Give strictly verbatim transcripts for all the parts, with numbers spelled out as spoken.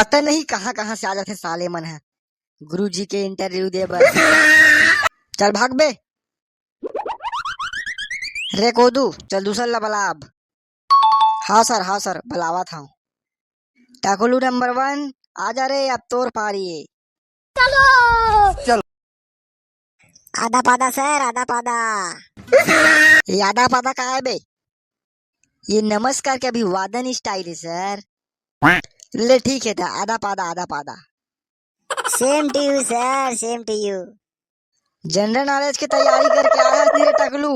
पता नहीं कहाँ कहाँ से आ जाथे साले मन ह गुरुजी के इंटरव्यू दे बर। चल भाग बे। रे कोदू, चल दूसर ला बला अब। हाँ सर, हाँ सर, बलावत हूँ। टकलू नंबर वन, आ जा रे, अब तोर पारी है। चलो। आधा पादा सर, आधा पादा। ये आधा पादा का है बे? ये नमस्कार के अभिवादन स्टाइल है सर। ले ठीक है, त आधा पादा, आधा पादा। Same to you sir, same to you। General knowledge के तैयारी करके आया है रे टकलू।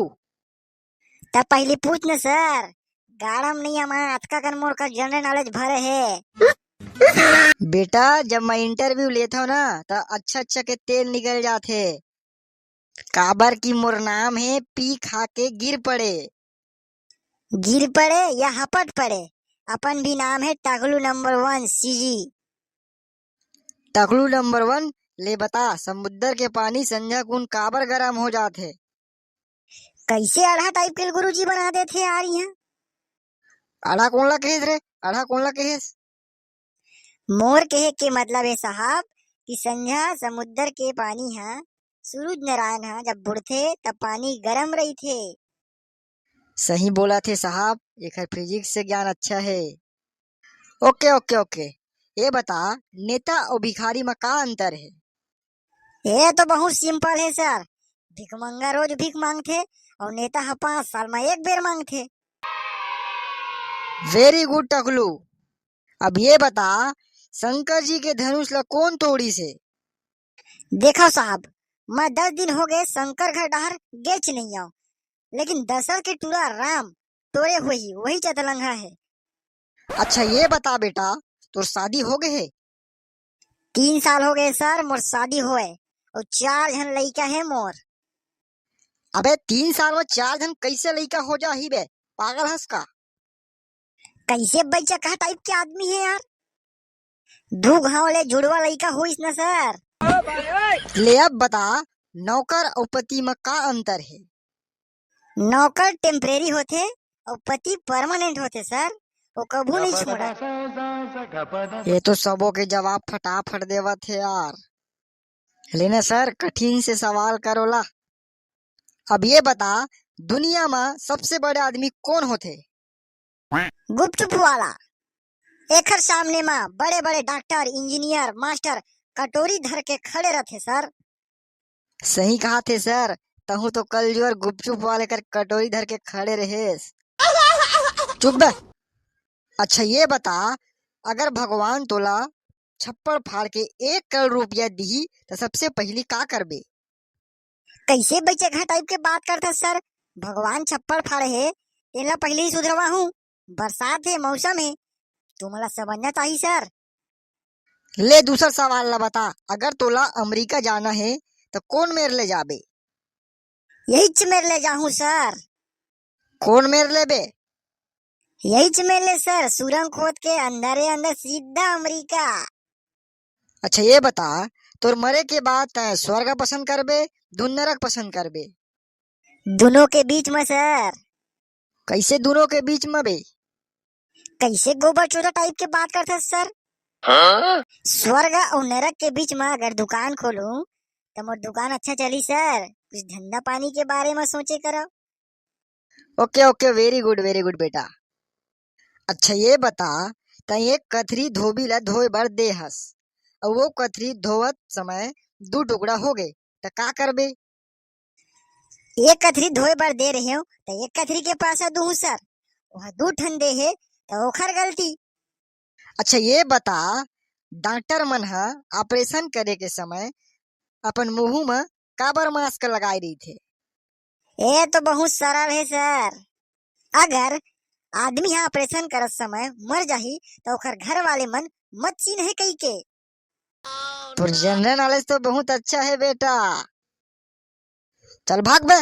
त पहली पूछ न सर, गाड़म नहीं हमार अतका कन मोर का जनरल नॉलेज भरे है। बेटा, जब मैं इंटरव्यू लेथव ना, त अच्छा अच्छा के तेल निकल जाथे। काबर कि मोर नाम है पी खा के गिर पड़े। गिर पड़े या हपट पड़े, अपन भी नाम है टकलू नंबर वन सीजी। टकलू नंबर वन, ले बता, समुद्र के पानी संझा कुन काबर गरम हो जाथे? कैसे अढ़ा टाइप के गुरुजी बना देथे यार यहाँ। अढ़ा कौन ला कहेस रे? अढ़ा कौन ला कहेस? मोर कहे के मतलब है साहब कि संझा समुद्र के पानी ह सूरज नारायण ह जब बुड़थे तब पानी गरम रहिथे। सही बोला थे साहब, एकर फिजिक्स से ज्ञान अच्छा है। ओके ओके ओके, ये बता, नेता और भिखारी में का अंतर है? ये तो बहुत सिंपल है सर, भिखमंगा रोज भीख मांगथे और नेता ह पाँच साल में एक बेर मांगथे। वेरी गुड टकलू। अब ये बता, शंकर जी के धनुष ला कौन तोड़िस हे? देखो साहब, मैं दस दिन हो गए शंकर घर डहर गेच नहीं आव, लेकिन दशरथ के टूरा राम तोड़े हुए ही वही चतलंगा है। अच्छा ये बता बेटा, तोर शादी हो गए है? तीन साल हो गए सर मोर शादी होए, और चार झन लइका है मोर। अबे तीन साल में चार झन कैसे लइका हो जाही बे, पागल हस का? कैसे बच्चा कहा टाइप के आदमी है यार, दू घाव ले जुड़वा लइका होइस न सर। ले अब बता, नौकर और पति में का अंतर है? नौकर टेम्परेरी होथे और पति परमानेंट होथे सर, वो कभू नहीं छोड़ा। ये तो सबो के जवाब फटाफट देवत है यार। लेना सर, कठिन से सवाल करो ला। अब ये बता, दुनिया में सबसे बड़े आदमी कौन होथे? गुपचुप वाला। एखर सामने मा बड़े-बड़े डॉक्टर, इंजीनियर, मास्टर कटोरी धर के खड़े रथे सर। सही कहा थे सर, तहूँ तो कल जुअर गुपचुप वाले कर कटोरी धर के खड़े रहेस। चुप बे। अच्छा ये बता, अगर भगवान तोला छप्पड़ फाड़ के एक करोड़ रुपया दिही, त सबसे पहली का करबे? कैसे बेचेघा टाइप के बात करथस सर? भगवान छप्पड़ फाड़े हे, तेला पहले ही सुधरवा हूँ। बरसात हे, मौसम हे, तुमला समझना चाहिए सर। ले दूसर सवाल ला बता, अगर तोला अमेरिका जाना हे त कौन मेर ले जाबे? यहीच मेर ले जाहूँ सर। कौन मेर लेबे? यहीच मेर ले सर, सुरंग खोद के अंदरे अंदर सीधा अमेरिका। अच्छा ये बता, तोर मरे के बाद तैं स्वर्ग पसंद करबे, धुन नरक पसंद करबे? दोनों के बीच में सर। कैसे दोनों के बीच में बे? कैसे गोबर चोरा टाइप के बात करथस सर? हाँ? स्वर्ग और नरक के बीच में अगर दुकान खोलूं तो मोर दुकान अच्छा चली सर, कुछ धंधा पानी के बारे में सोचे करो। ओके ओके, वेरी गुड वेरी गुड बेटा। अच्छा ये बता, तैं एक कथरी धोबी ला धोए बर दे हस, अउ वो कथरी धोवत समय दू टुकड़ा हो गए, त का करबे? एक कथरी धोए बर दे रहे हो, त एक कथरी के पैसा दूहूं सर, वह दू ठन दे हे, त ओखर गलती। अच्छा ये बता, डॉक्टर मन ह ऑपरेशन करे के समय अपन मुंह म काबर मास्क लगाए रहिथे? ये तो बहुत सरल है सर, अगर आदमी ह ऑपरेशन करत समय मर जाही त ओकर घर वाले मन मत चिन्हे कही के। तोर जनरल नॉलेज तो बहुत अच्छा है बेटा। चल भाग बे।